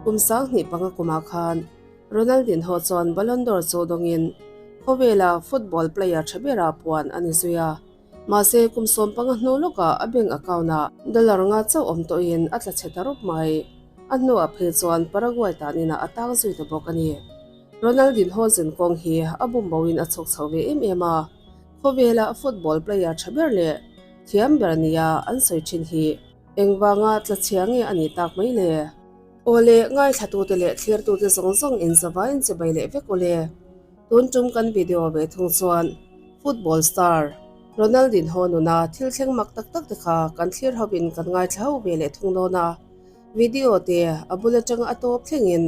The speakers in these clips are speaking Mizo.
Kum 2005 kumah khan Ronaldinho chuan Ballon d'Or chu dawngin khawvela football player tha bera puan a ni zui a. Mahse kum 15 hnu lawkah a bank account-ah dollar nga chauh awm tawhin a tla chhe ta rawp mai. A hnuah phei chuan Paraguay taninah a tang zui ta bawk a ni. Ronaldinho zinkawng hi a bumboin a chhuk chho ve em em a. Khawvela football player tha ber leh thiam ber nia an sawi thin hi engvanga tla chhia nge a nih tak mai le? Awle, ngaithlatute leh thlirtute zawng zawng in zavai in chibai leh vek awle. Tun tum kan video ve thung chuan football star Ronaldinho nuna thil thleng mak tak tak te kha kan thlir ho in kan ngaithla ho ve leh thung dawn a. Video te a bul atanga a tawp thlengin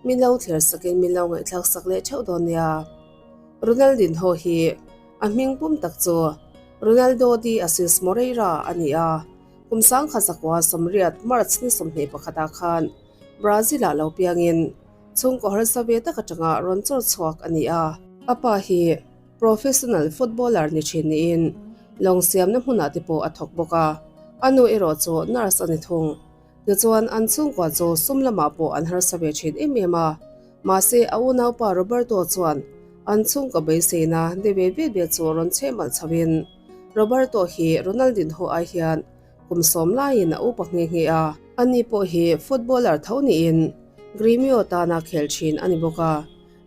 min lo thlir sakin min lo ngaihthlak sak leh theuh dawn nia. Ronaldinho hi a hming pum tak chu Ronaldo de Assis Moreira a ni a, kum 1980 March ni 21 ah khan Brazil ah lo piangin chhungkaw harsa ve tak atanga rawn chawr chhuak a ni a. A pa hi professional footballer ni thin niin lawng siamna hmunah te pawh a thawk bawk a, a nu erawh chu nurse a ni thung. Tichuan an chhungkua chu sum lamah pawh an harsa ve thin em em a, mahse a unaupa Roberto chuan an chhungkaw beiseina de ve ve ve chu rawn chhe malh chhoin Roberto hi Ronaldinho ai hian kum 10 laiin a upa nghe nghe a. Ani pawh hi footballer tho niin Gremio tana khel thin a ni bawk a.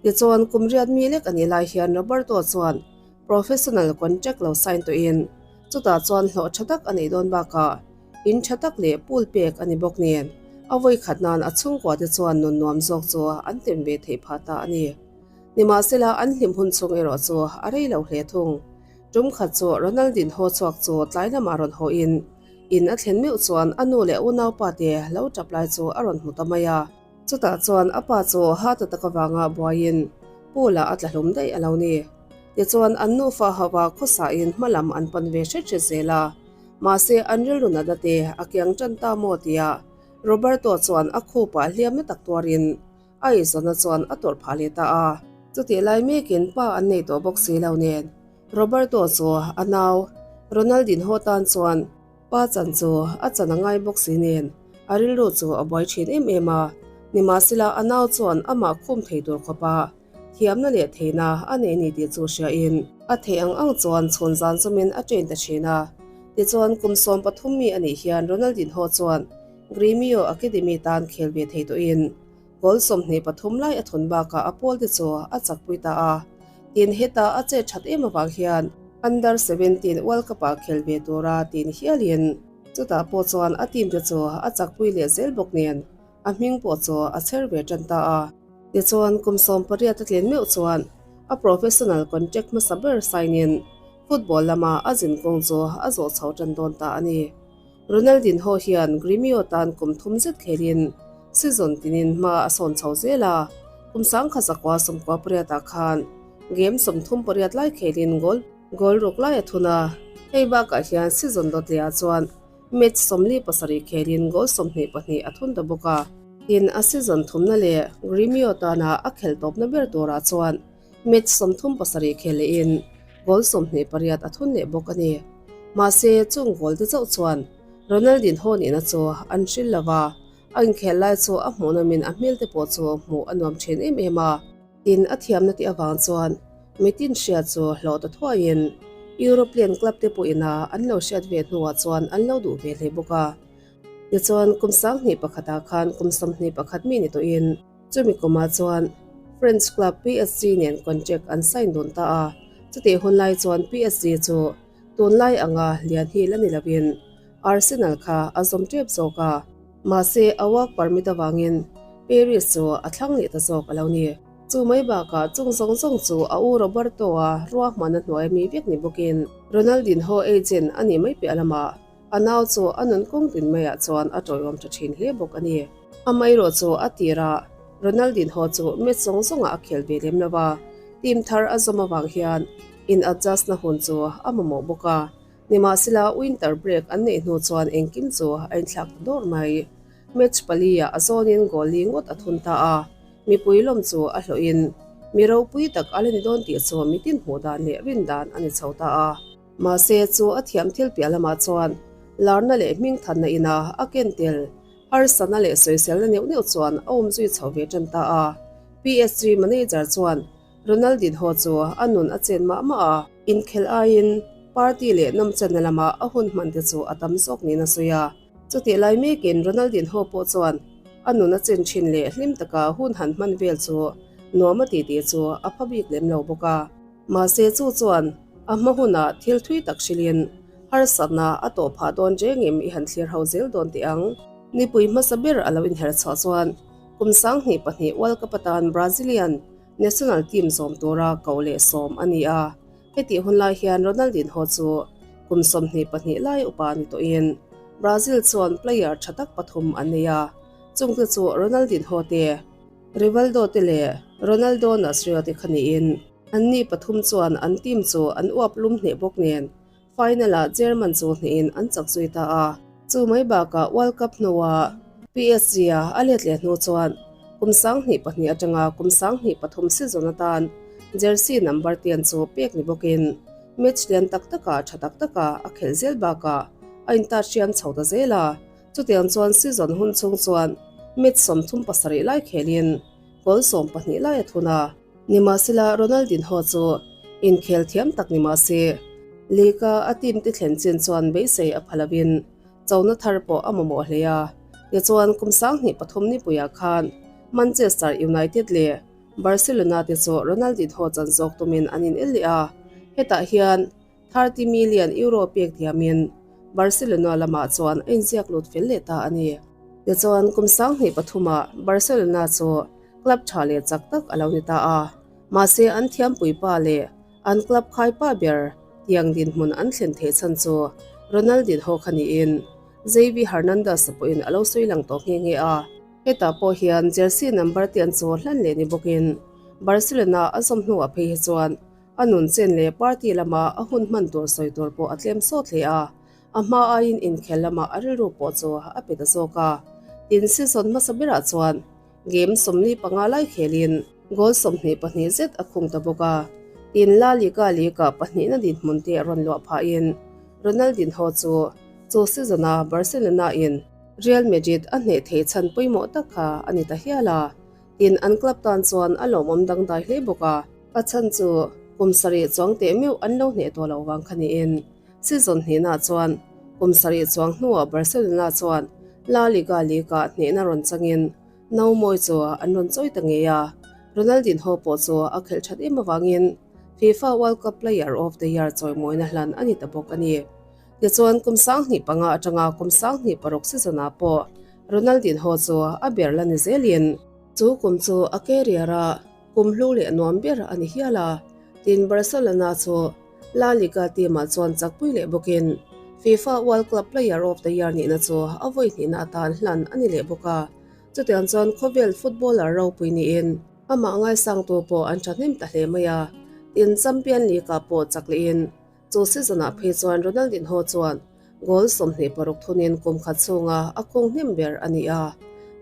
Tichuan kum riat mi lek a nih lai hian Roberto chuan professional contract lo sign tawhin chutah chuan hlawh tha tak a neih dawn bakah in tha tak leh pool pek a ni bawk nen a vawi khat nan a chhungkua te chuan nun nuam zawk chu an tem ve theih phah ta a ni. Nimahsela an hlim hun chhung erawh chu a rei lo hle thung. Tum khat chu Ronaldinho chhuak chu tlai lamah rawn haw in in a thlen meuh chuan a nu leh unaupa te lo tap lai chu a rawn hmu ta mai a. Chutah chuan a pa chu heart attack avanga buaiin pool ah a tla hlum daih a lo ni. Tichuan an nufa hauha khawsain hma lam an pan ve hret hret zel a. Mahse an rilru natna te a kiang tan ta maw tia Roberto chuan a khupah hliamna tak tuarin a eizawnna chuan a tawrh phah leh ta a. Chutih lai mekin pa an nei tawh bawk si lo nen Roberto chu a nau Ronaldinho tan chuan pa chan chu a chan a ngai bawk si nen a rilru chu a buai thin em em a. Nimahsela a nau chuan amah khum thei tur khawpa thiamna leh theihna a nei ni tih chu hriain a theih ang ang chuan chhun zan zawmin a train ta thin a. Tichuan kum 13 mi a nih hian Ronaldinho chuan Gremio Academy tan khel ve thei tawhin goal 23 lai a thun bakah a pawl te chu a chakpui ta a. Tin heta a che that em awang hian Under 17 World Cup ah khel ve tura tin hialin chutah pawh chuan a team te chu a chakpui leh zel bawk nen a hming pawh chu a chher ve tan ta a. Tichuan kum 18 a tlen meuh chuan a professional contract hmasa ber sign in football lama a zin kawng chu a zawh chho tan dawn ta a ni. Ronaldinho hian Gremio tan kum thum zet khelin season tinin hma a sawn chho zel a, kum 1998 ah khan game 38 lai khelin goal goal ruk lai a thun a. Hei bakah hian season dawt lehah chuan match 47 khelin goal 22 a thun ta bawk a. Tin a season thumna leh Gremio tana a khel tawpna ber turah chuan match 37 khel lehin goal 28 a thun leh bawk a ni. Mahse chung goal te chauh chuan Ronaldinho nihna chu an hril lova, a inkhel lai chu a hmuh nawmin a hmel te pawh chu hmuh a nuam thin em em a. Tin a thiamna tih awang chuan mitin hriat chu hlawh ta thuaiin European club te pawhin a an lo hriat ve hnuah chuan an lo duh ve hle bawk a. Tichuan kum 2001 ah khan kum 21 mi ni tawhin chumi kumah chuan French club PSG nen contract an sign dun ta a. Chutih hun lai chuan PSG chu tun lai anga lian hi la ni lovin Arsenal kha a zawm tep zawk a. Mahse a work permit awangin Paris chu a thlang leh ta zawk a lo ni. Chu mai bakah chung zawng zawng chu a u Roberto a ruahman a hnuai mi vek ni bawkin Ronaldinho agent a nih mai piah lamah a nau chu a nun kawng tin maiah chuan a tawiawm tha thin hle bawk a ni. Amaherawh chu a tirah Ronaldinho chu match zawng zawngah a khel ve lem lova, team thar a zawm awang hian in adjust na hun chu a mamawh bawk a. Nimahsela winter break an neih hnu chuan engkim chu a inthlak ta dawr mai. Match pali ah a zawnin goal li ngawt a thun ta a, mipui lawm chu a hlawhin mi ropui tak a la ni dawn tih chu mitin hmuh dan leh rin dan a ni chho ta a. Mahse chu a thiam thil piah lamah chuan larna leh hming thanna ina a ken tel. Harsatna leh sawiselna neuh neuh chuan a awm zui chho ve tan ta a. PSG manager chuan Ronaldinho chu a nun a chen mah mah a, inkhelh aiin party leh nawmchenna lama a hun hman te chu a tam zawk niin a sawi a. Chutih lai mekin Ronaldinho pawh chuan a nun a chen thin leh hlim taka hun han hman vel chu nuam a ti tih chu a pha bik lem lo bawk a. Mahse chu chuan a hma hunah thil thui tak hrilhin harsatna a tawh phah dawn rengim i han thlir ho zel dawn teh ang. Nipui hmasa ber a lo inher chhuah chuan kum 2002 World Cup atan Brazilian national team zawm tura koh leh sawm a ni a. Hetih hun lai hian Ronaldinho chu kum 22 lai upa ni tawhin Brazil chuan player tha tak pathum an nei a, chungte chu Ronaldinho te, Rivaldo te leh Ronaldo Nazario te kha niin anni pathum chuan an team chu an uap lum hneh bawk nen final-ah German chu hnehin an chak zui ta a. Chu mai bakah World Cup hnuah PSG-a a let leh hnu chuan kum 2002 atanga kum 2003 season atan jersey number ten chu pek ni bawkin match lian tak takah tha tak taka a khelh zel bakah a intarhriam chho ta zel a. Chutiang chuan season hun chhung chuan match 37 lai khelin goal 12 lai a thun a. Nimahsela Ronaldinho chu inkhel thiam tak ni mah se, League-a a team te thlen chin chuan beisei a pha lovin chona thar pawh a mamawh hle a. Tichuan kum 2003 nipuiah khan Manchester United leh Barcelona te chu Ronaldinho chan zawk tumin an inel leh a, hetah hian 30 million euro pek diamin Barcelona lamah chuan a inziak lut fel leh ta a ni. Tichuan kum 2003-ah Barcelona chu club tha leh chak tak a lo ni ta a, mahse an thiampuipa leh an club khaipa ber tiang dinhmun an thlen theih chhan chu Ronaldinho kha niin Xavi Hernandez-a pawhin a lo sawi lang tawh nghe nghe a. Hetah pawh hian jersey number te an chu hlan leh ni bawkin Barcelona a zawm hnuah phei hi chuan a nun chen leh party lama a hun hman tur sawi tur pawh a tlem sawt hle a, a hma aiin inkhel lama a rilru pawh chu a pe ta zawk a. Tin, season hmasa berah chuan game 45 lai khelin goal 22 zet a khung ta bawk a. Tin, La Liga League-ah pahnihna dinhmun te rawn luah phahin Ronaldinho chu chu season-a Barcelona-in Real Madrid a hneh theih chhan pawimawh tak kha a ni ta hial a. Tin, an club tan chuan a lawmawm dangdai hle bawk a. A chhan chu kum sarih chuang teh meuh an lo hneh tawh loh vang kha niin season hnihna chuan kum sarih chuang hnuah Barcelona chuan La Liga League-ah hnehna rawn changin no mawi chu an rawn chawi ta ngei a. Ronaldinho pawh chu a khelh that em avangin FIFA World Cup Player of the Year chawimawina hlan a ni ta bawk a ni. Tichuan kum 2005 atanga kum 2006 season-ah pawh Ronaldinho chu a ber la ni zelin chu kum chu a career-a kum hlu leh nuam ber a ni hial a. Tin, Barcelona chu La Liga team-ah chuan chakpui leh bawkin FIFA World Club Player of the Year nihna chu a vawi hnihna atan hlan a ni leh bawk a. Chutiang chuan khawvel footballer ropui niin amah ngaisangtu pawh an thahnem ta hle mai a. Tin, Champion League-ah pawh chak lehin chu season-ah phei chuan Ronaldinho chuan goal 26 thunin kum khat chhunga a khung hnem ber a ni a.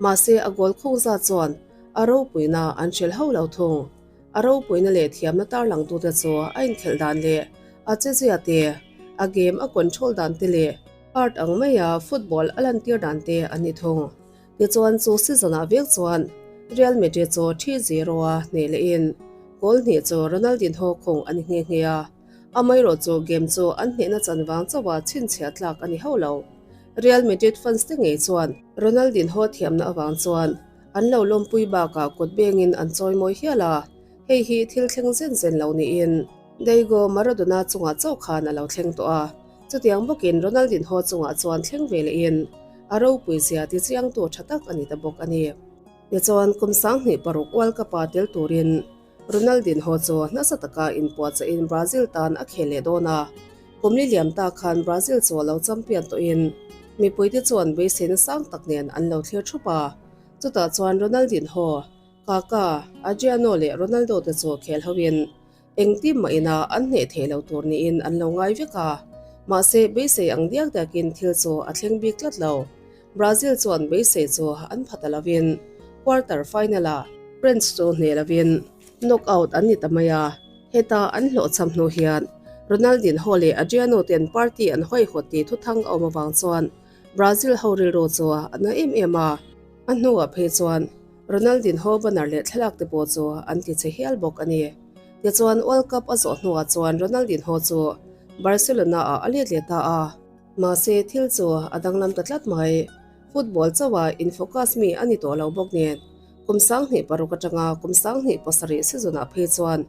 Mahse a goal khung zat chuan a ropuina an hrel ho lo thung. A ropuina leh thiamna tarlangtute chu a inkhelh dan leh a chezia te, a game a control dan te leh art ang maia football a lantir dan te an ni thung. Tichuan chu season-ah vek chuan Real Madrid chu 3-0 a hneh lehin goal hnih chu Ronaldinho khung a ni nghe nghe a. Amaherawh chu game chu an hnehna chan vang chauha chhinchhiah tlak a ni hauh lo. Real Madrid fans te ngei chuan Ronaldinho thiamna avang chuan an lo lawmpui bakah kut bengin an chawi mawi hial a, hei hi thil thleng zen zen lo niin Diego Maradona chungah chauh khan a lo thleng tawh a. Chutiang bawkin Ronaldinho chungah chuan thleng ve lehin a ropui zia ti chiangtu tha tak a ni ta bawk a ni. Tichuan kum 2006 World Cup-a tel turin Ronaldinho chu nasa taka inpuahchahin Brazil tan a khel leh dawn a. Kum li liam ta khan Brazil chu a lo champion tawhin mipuite chuan beiseina sang tak nen an lo thlir thup a. Chutah chuan Ronaldinho, Kaka, Adriano leh Ronaldo te chu khel hoin engtin mah ina an hneh theih lo tur niin an lo ngai vek a. Mahse beisei ang diak diakin thil chu a thleng bik tlat lo. Brazil chuan beisei chu an pha ta lovin quarter final-ah France chu hneh lovin knockout an ni ta mai a. Heta an hlawhchham hnu hian Ronaldinho leh Adriano ten party an huaihawt tih thuthang a awm avang chuan. Brazil ho rilru chu a na em em a. A hnuah phei chuan Ronaldinho banner leh thlalak te pawh chu an ti che hial bawk a ni. Tichuan World Cup a zawh hnuah chuan Ronaldinho chu Barcelona ah a let leh ta a. Mahse thil chu a danglam ta tlat mai. Football chauha in focus mi a ni tawh lo bawk nen kum 2006 atanga kum 2007 season ah phei chuan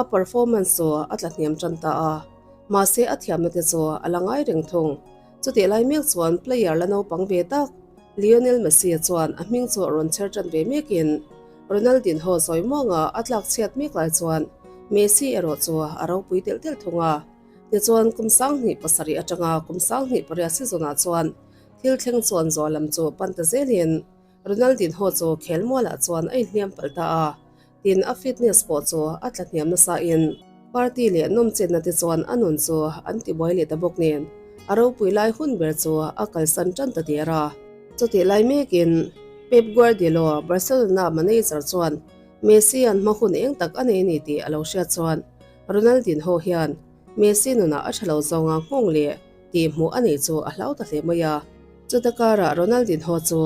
a performance chu a tla hniam tan ta a. Mahse a thiamna te chu a la ngai reng thung. Chutih lai mek chuan player la naupang ve tak Lionel Messi chuan a hming chu rawn chher tan ve mekin Ronaldinho sawi muanga a tlak chhiat mek lai chuan Messi erawh chu a ropui telh telh thung a. Tichuan kum 2007 atanga kum 2008 season ah chuan thil thleng chuan zawh lam chu pan ta zelin Ronaldinho chu khelmualah chuan a inhliam palh ta a. Tin, a fitness pawh chu a tla hniam nasa in party leh nawmchenna te chuan a nun chu an ti buai leh ta bawk nen a ropui lai hun ber chu a kalsan tan ta der a. Chutih lai mekin Pep Guardiola, Barcelona manager chuan Messi an hma hun eng tak a nei ni tih a lo hriat chuan Ronaldinho hian Messi nunah a tha lo zawnga nghawng leh tih hmuh a nei chu a hlau ta hle mai a. Chuta karah Ronaldinho chu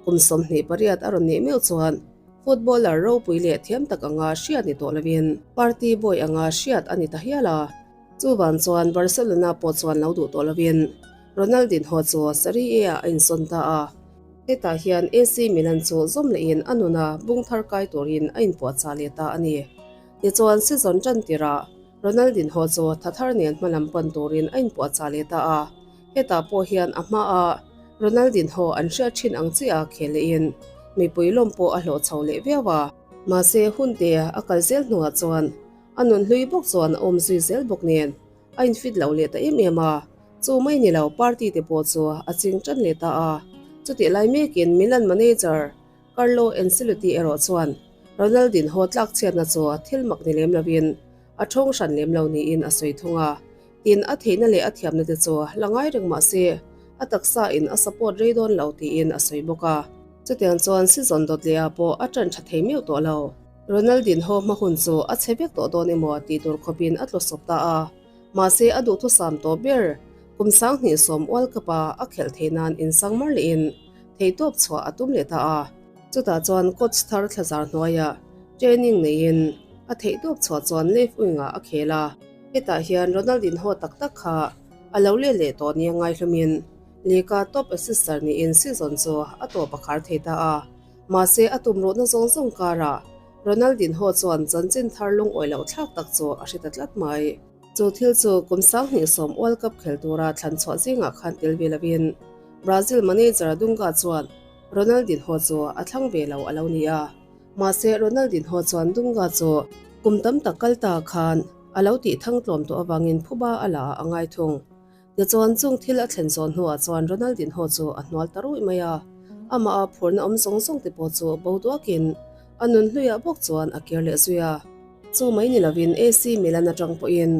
kum 28 a rawn nih meuh chuan Footballer ropui leh thiam tak anga hriat ni tawh lovin party boy anga hriat a ni ta hial a. Chuvan chuan Barcelona pawh chuan lo duh tawh lovin Ronaldinho chu Serie A ah a insawn ta a. Hetah hian AC Milan chu zawm lehin a nuna bung thar kai turin a inpuahchah leh ta a ni. Tichuan season tan tirah Ronaldinho chu tha thar nen hmalam pan turin a inpuahchah leh ta a. Hetah pawh hian a hmaah Ronaldinho an hriat thin ang chiah khel lehin mipui lawm pawh a hlawh chho leh viau a. Mahse hun te a kal zel hnuah chuan a nun hlui bawk chuan a awm zui zel bawk nen a infit lo leh ta em em a. Chu mai ni lo party te pawh chu a ching tan leh ta a. Chutih lai mekin Milan manager Carlo Ancelotti erawh chuan Ronaldinho tlak chhiatna chu thil mak ni lem lovin a thawng hran lem lo niin a sawi thung a. Tin, a theihna leh a thiamna te chu la ngai reng mah se, a taksa in a support rei dawn lo tiin a sawi bawk a. Chutiang chuan season dawt leh ah pawh a tan tha thei meuh tawh lo. Ronaldinho hma hun chu a chhe vek tawh dawn emaw tih tur khawpin a tlawsawp ta a. Mahse a duhthusam tawh ber kum 2010 World Cup a a khelh theih nan insang mar lehin theihtawp chhuah a tum leh ta a. Chutah chuan coach thar thlazar hnuaiah training neiin a theihtawp chhuah chuan left wing-ah a khel a. Hetah hian Ronaldinho tak tak kha a lo let leh tawh nia ngaihlumin Liga top assister niin season chu a tawp a khar thei ta a. Mahse a tumruhna zawng zawng karah Ronaldinho chuan chanchin thar lungawi loh thlak tak chu a hre ta tlat mai. Chu thil chu kum 2010 World Cup khel tura thlan chhuah zingah khan tel ve lovin Brazil manager Dunga chuan Ronaldinho chu a thlang ve lo a lo ni a. Mahse Ronaldinho chuan Dunga chu kum tam tak kal ta khan a lo tih thang tlawm tawh avangin phuba a la ah a ngai thung. Tichuan chung thil a thlen zawn hnuah chuan Ronaldinho chu a hnual ta ruih mai a. Amah a phurna awm zawng zawng te pawh chu bo duakin a nun hluiah bawk chuan a kir leh zui a. Chu mai ni lovin AC Milan atang pawhin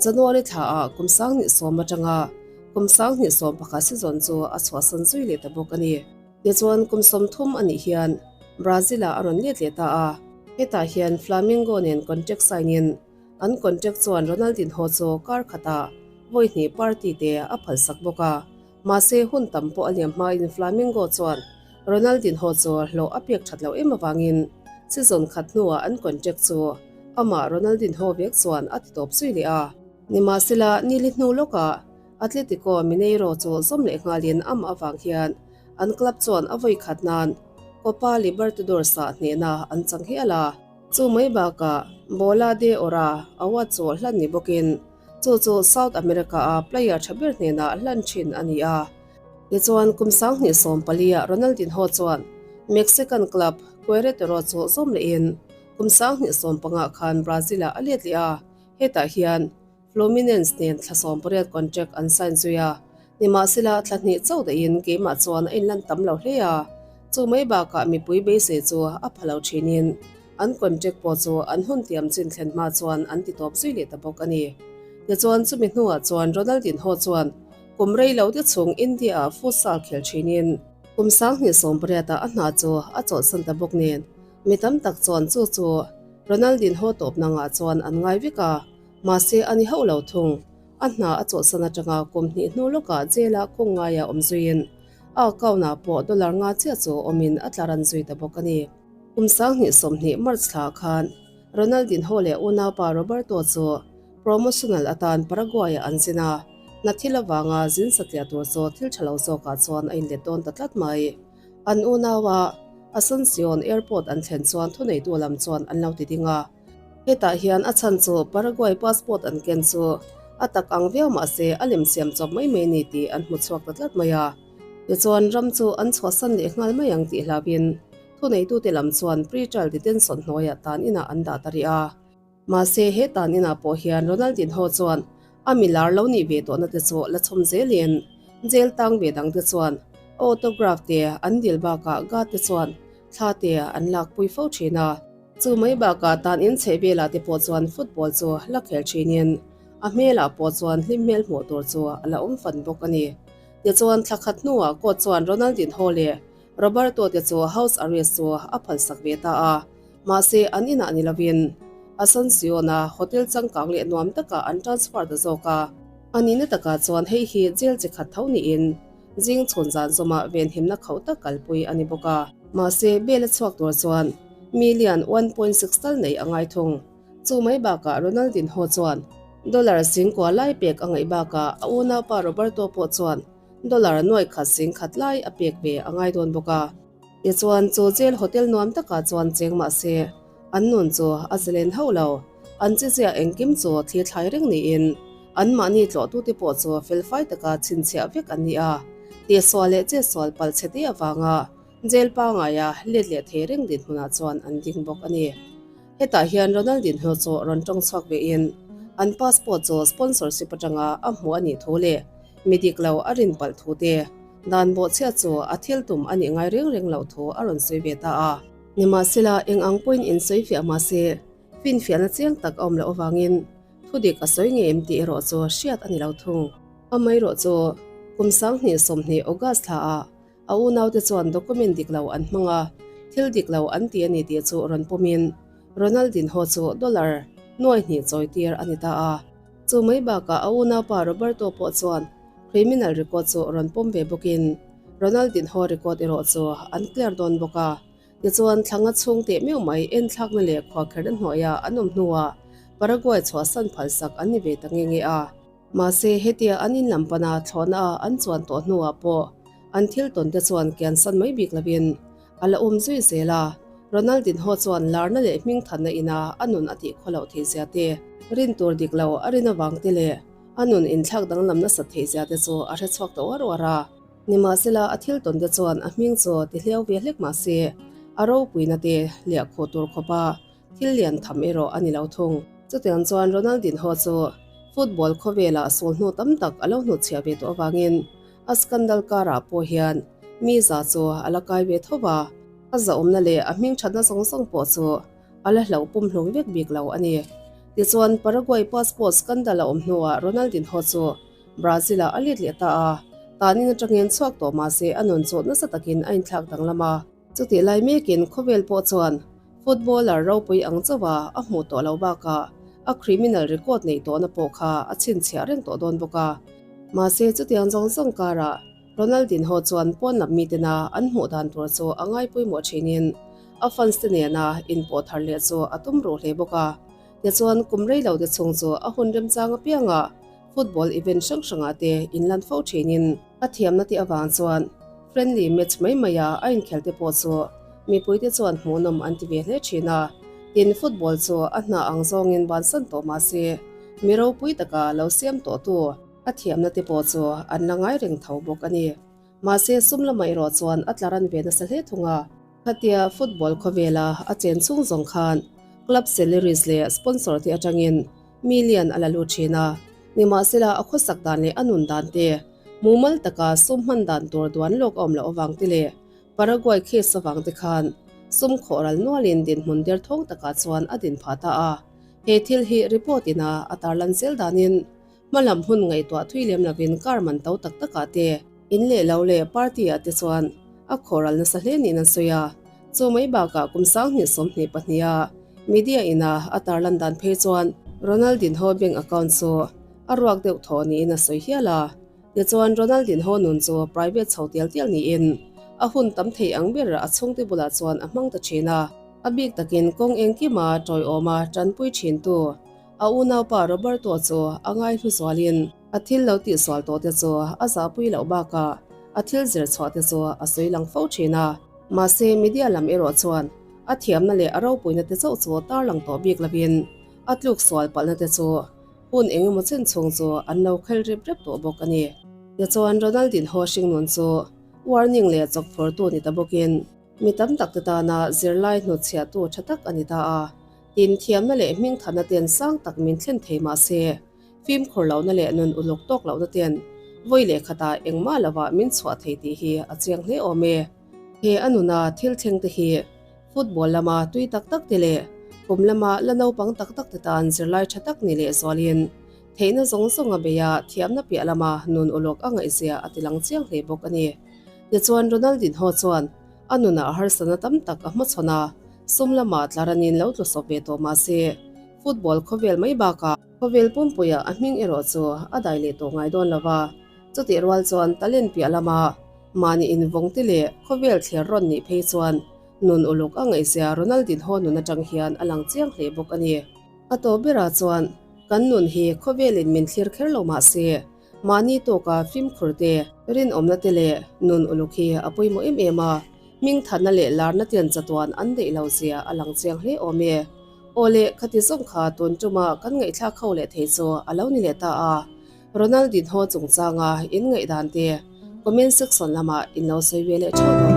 January thlaah kum 2010 atanga kum 2011 season chu a chhuahsan zui leh ta bawk a ni. Tichuan kum 30 a nih hian Brazil-ah a rawn let leh ta a. Hetah hian Flamengo nen contract sign in an contract chuan Ronaldinho chu kar khatah vawi hnih party te a phalsak bawk a. Mahse hun tam pawh a liam hmain Flamengo chuan Ronaldinho chu hlawh a pek that loh em avangin season khat hnuah an contract chu amah Ronaldinho vek chuan a ti tawp zui leh a. Nimahsela nili hnu lawkah Atletico Mineiro chu zawm leh nghalin amah avang hian an club chuan a vawi khat nan Copa Libertadores ah hnehna an chang hial a. Chu mai bakah Bola de Oro award chu hlan ni bawkin chu chu South America a player tha ber hnenah hlan thin a ni a. Tichuan kum 2014 ah Ronaldinho chuan Mexican club Querétaro chu zawm lehin kum 2015 khan Brazil ah a let leh a, hetah hian Fluminense nen thla 18 contract an sign zui a. Nimahsela thla hnih chauh dahin keimah chuan a inlan tam lo hle a, chu mai bakah mipui beisei chu a pha lo thinin an contract pawh chu an hun tiam chin thlen hma chuan an ti tawp zui leh ta bawk a ni. Tichuan chumi hnuah chuan Ronaldinho chuan kum rei lo te chung India-ah futsal khel thinin kum 2018 ah a hna chu a chawlhsan ta bawk nen mi tam tak chuan chu chu Ronaldinho tawp nangah chuan an ngai vek a, mahse a ni hauh lo thung. A hna a chawlhsan atanga kum hnih hnu lawkah jail-ah kawng ngaia awm zuiin. A account ah pawh dollar nga chiah chu awmin a tla ran zui ta bawk a ni. Kum 2020 March thla khan Ronaldinho leh unaupa Roberto chu promotional atan Paraguay-ah an zin a, hna thil avanga zin satliah tur chu thil tha lo zawkah chuan a inlet dawn ta tlat mai. An unaua Asuncion Airport an thlen chuan thuneitu lam chuan an lo ti ding a. Hetah hian a chhan chu Paraguay passport an ken chu a tak ang viau mah se a lem siam chawp mai mai ni tih an hmu chhuak ta tlat mai a. Tichuan ram chu an chhuahsan leh nghal mai ang tih hlauhin thuneitute lam chuan pre-trial detention hnuaiah tan inah an dah ta rih a. Mahse he tan inah pawh hian Ronaldinho chuan a milar lo nih ve tawhna te chu la chhawm zelin jail tang ve dang te chuan a autograph te an dil bakah guard te chuan thla te an lakpui fo thin a. Chu mai bakah tan in chheh velah te pawh chuan football chu la khel thinin a hmelah pawh chuan hlim hmel hmuh tur chu a la awm fan bawk a ni. Tichuan thla khat hnuah court chuan Ronaldinho leh Roberto te chu house arrest chu a phalsak ve ta a, mahse an inah ni lovin Asuncion-a hotel changkang leh nuam takah an transfer ta zawk a. A nihna takah chuan hei hi jail chi khat tho niin zing chhun zan zawmah venhimna khauh tak kalpui a ni bawk a. Mahse bail a chhuak tur chuan million 1.6 tal nei a ngai thung. Chu mai bakah Ronaldinho chuan dollar singkua lai pek a ngaih bakah a unaupa Roberto pawh chuan dollar nuai khat sing khat lai a pek ve a ngai dawn bawk a. Tichuan chu jail hotel nuam takah chuan cheng mah se an nun chu a zalen hauh lo. An chizia engkim chu thli thlai reng niin anmahni tlawhtute pawh chu felfai taka chhinchhiah vek an ni a. Tihsual leh chetsual palh chhe te avanga jail pangaia let leh thei reng dinhmunah chuan an ding bawk a ni. Hetah hian Ronaldinho chu rawn tawng chhuak vein an passport chu sponsorship atanga a hmuh a nih thu leh mi dik lo a rin palh thu te, dan bawhchhia chu a thil tum a nih ngai reng reng loh thu a rawn sawi ve ta a. Nimahsela, eng ang pawhin insawi fiah mah se, finfiahna chiang tak a awm loh avangin thu dik a sawi ngei em tih erawh chu hriat a ni lo thung. Amaherawh chu kum 2020 August thlaah A unaute chuan document dik lo an hmang a, thil dik lo an ti a ni tih chu rawn pawmin Ronaldinho chu dollar nuai hnih chawi tir a ni ta a. Chu mai bakah a unaupa Roberto pawh chuan criminal record chu rawn pawm ve bawkin Ronaldinho record erawh chu an clear dawn bawk a. Tichuan thlanga chhung teh meuh mai enthlakna leh khuahkherhna hnuaia an awm hnuah Paraguay chhuahsan phalsak an ni ve ta nge nge a. Mahse, hetia an in lam pana thlawhna a an chuan tawh hnuah pawh an thil tawn te chuan kiansan mai bik lovin a la awm zui zel a. Ronaldinho chuan larna leh hmingthanna ina a nun a tih khawloh theih zia te, rin tur dik lo a rin avang te leh a nun inthlak danglam nasat theih zia te chu a hre chhuak ta uar uar a. Nimahsela, a thil tawn te chuan a hming chu ti hliau ve hlek mahse, a ropuina te liah khuh tur khawpa Thil lian tham erawh a ni lo thung. Chutiang chuan Ronaldinho chu football khawvelah sulhnu tam tak a lo hnutchhiah ve tawh avangin a scandal karah pawh hian mi za chu a la kai ve tho va, a zahawmna leh a hmingthatna zawng zawng pawh chu a la hlauh pumhlum vek bik lo a ni. Tichuan Paraguay passport scandal a awm hnuah Ronaldinho chu Brazil-ah a let leh ta a, tanin atangin chhuak tawh mahse a nun chu nasa takin a inthlak danglam a. Chutih lai mekin khawvel pawh chuan footballer ropui ang chauha a hmuh tawh lo bakah a criminal record neih tawhna pawh kha a chhinchhiah reng tawh dawn bawk a. Mahse chutiang zawng zawng karah Ronaldinho chuan pawn lam mitena an hmuh dan tur chu a ngai pawimawh thinin a fans te nena inpawh thar leh chu a tum ruh hle bawk a. Tichuan kum rei lo te chhung chu a hun remchang apiangah football event hrang hrangah te inlan fo thinin a thiamna te avang chuan Friendly match mai maia a inkhel te pawh chu mipuite chuan hmuhnawm an ti ve hle thin a, tin football chu a hna ang zawngin bansan tawh mah se mi ropui taka lo siam tawhtu a thiamna te pawh chu an la ngai reng tho bawk a ni. Mahse sum lamah erawh chuan a tla ran ve nasa hle thung a. Khatia football khawvela a chen chhung zawng khan club salaries leh sponsor te atangin million a la lut thin a, nimahsela a khawsak dan leh a nun dan te mumal taka sum hman dan tur duan lawk a awm loh avang te leh Paraguay case avang te khan sum khawh ral nualin dinhmun derthawng takah chuan a din phah ta a. He thil hi report ina a tarlan zel danin hmalam hun ngaihtuah thui lem lovin car man to tak takah te, in leh lo leh party ah te chuan a khawh ral nasa hle niin an sawi a. Chu mai bakah kum 2022 a media ina a tarlan dan phei chuan Ronaldinho bank account chu a ruak deuh thaw niin a sawi hial a. Tichuan Ronaldinho nun chu private chho tial tial niin a hun tam thei ang ber a chhungte bulah chuan a hmang ta thin a. A bik takin kawng engkima tawiawma tanpui thintu a unaupa Roberto chu a ngaihlu zualin a thil lo tihsual tawh te chu a zahpui loh bakah a thil zir chhuah te chu a sawi lang fo thin a. Mahse media lam erawh chuan a thiamna leh a ropuina te chauh chu tarlang tawh bik lovin a tluk sual palhna te chu Hun engemaw chen chhung chu an lo khel rep rep tawh bawk a ni. Tichuan Ronaldinho hringnun chu warning leh chawkphurtu ni ta bawkin mi tam tak te tana zirlai hnutchhiahtu tha tak a ni ta a. Tin, thiamna leh hmingthatna ten sang tak min thlen thei mah se, fimkhur lohna leh nun uluk tawk lohna ten vawi leh khatah engmah lovah min chhuah thei tih hi a chiang hle awm e. He a nuna thil thleng te hi Football lama tui tak tak te leh kum lama la naupang tak tak te tan zirlai tha tak ni leh zualin theihna zawng zawng a bei a, thiamna piah lama nun ulawk a ngaihzia a ti lang chiang hle bawk a ni. Tichuan Ronaldinho chuan a nunah harsatna tam tak a hmachhawn a, sum lama tlaranin lo tlu sawp ve tawh mah se football khawvel mai bakah khawvel pumpuiah a hming erawh chu a dai leh tawh ngai dawn lo va, chutih rual chuan talent piah lama mahni invawng te leh khawvel thler rawn nih phei chuan Nun uluk a ngaihzia Ronaldinho nun atang hian a lang chiang hle bawk a ni. A tawp berah chuan, kan nun hi khawvelin min thlir kher lo mah se, mahni tawka fimkhur te, rinawmna te leh nun uluk hi a pawimawh em em a, hmingthatna leh larna ten chatuan an deih lo zia a lang chiang hle awm e. Aw le, khati zawng kha tun tuma kan ngaihthlak ho leh thei chu a lo ni leh ta a, Ronaldinho chungchanga in ngaihdan te comment section lamah in lo sawi ve leh theuh dawn.